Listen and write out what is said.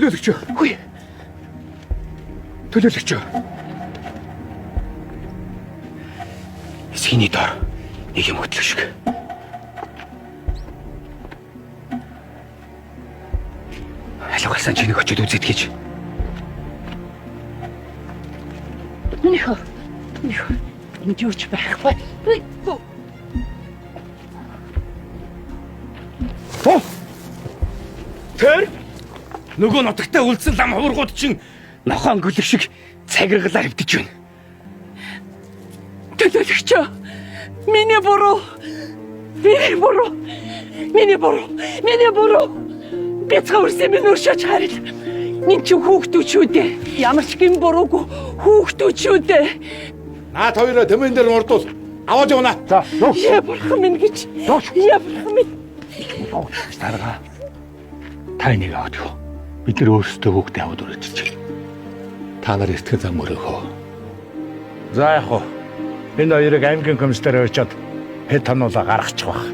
Төлөөлөгч. Хүй. Төлөөлөгч. Эсхиний дор нэг юм хөдлөх шиг. Алга болсон чи нэг очиод үзээд гэж. Минийхөө. Минийхөө. Энд юу ч байхгүй. Тэр нөгөө нутагтаа үлдсэн лам хуврагууд чинь нохоон гүлэг шиг цагиргалаар хөвдөж байна. Төлөөлөгчөө. Миний буруу. Миний буруу. Миний буруу. Миний буруу. Бяцхан үрсэн минь өршөөж харил. Нин чи хүүхдүүд шүү дээ. Ямар ч гин буруугүй хүүхдүүд шүү дээ. Наад хоёроо тэмээн дээр мурдуул. Аваад явна. За, нууц. Яа бурхан минь гэж. Яа бурхан минь. Тарга. Та энийг аваад юу? Бид нар өөрсдөө хүүхдээ аваад өрөөж чинь. Та нар сэтгэл зам өрөөхөө. За яг уу. Энэ хоёрыг аймгийн комиссараар очиод хэд тонуулаа гаргачих бах.